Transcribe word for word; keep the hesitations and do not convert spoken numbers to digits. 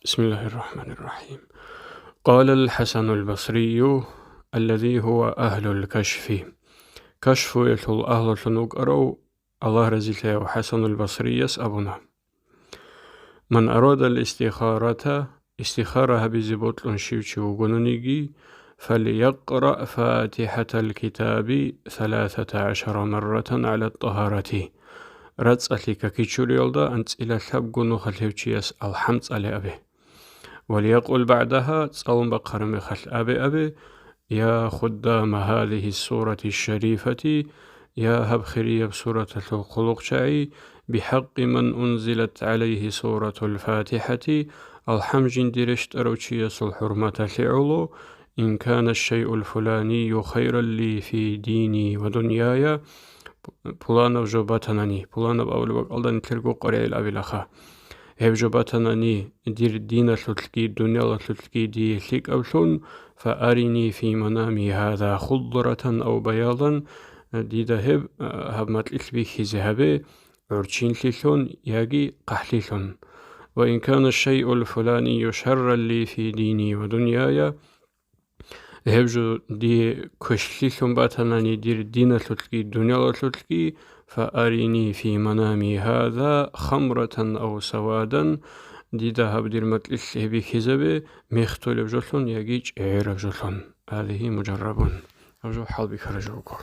بسم الله الرحمن الرحيم. قال الحسن البصري الذي هو أهل الكشف. Кашфуялъул агьлулъун вукӀарав Аллагь разилъаяв ХӀасанул Басрияс абуна: من أراد الاستخارة, истихара гьабизе бокьун щив чи вугониги, فليقرأ فاتحة الكتاب ثلاثة عشر مرة على الطهارة. РацӀцӀалъи какичуриялда анцӀила лъабго нухалъ гьев чияс алхӀам цӀале абе. وليقل بعدها, цӀалун бахъараб мехалъ абе абе: يا خدام هذه السورة الشريفة, я гьаб хирияб сураталъул хъулухъчагӀи, بحق من أنزلت عليه سورة الفاتحة, алхӀам жинде рещтӀарав чиясул хӀурматалъе гӀоло, إن كان الشيء الفلاني خيرا لي في ديني ودنياي, пуланаб жо батанани, пуланаб абулеб бакӀалда нилъерго къваригӀел абилаха. Гьеб жо батанани дир диналъулъги дунялалъулъги дие лъикӀаблъун, فأرني في منامي هذا خضرة أو بياضا, дида гьеб, а, гьаб макьилъ бихьизе гьабе, гӀурччинлъилъун яги хъахӀлъилъун. وإن كان الشيء الفلاني شرا لي في ديني ودنياي, гьеб жо дие квешлъилъун батанани дир диналъулъги дунялалъулъги, فأرني في منامي هذا خمرة أو سوادا, дида гьаб дир макьилъ гьеб бихьизабе, мех толеб жолъун яги чӀегӀераб жолъун. هذه مجرب. Гьаб жо хӀалбихьараб жо буго.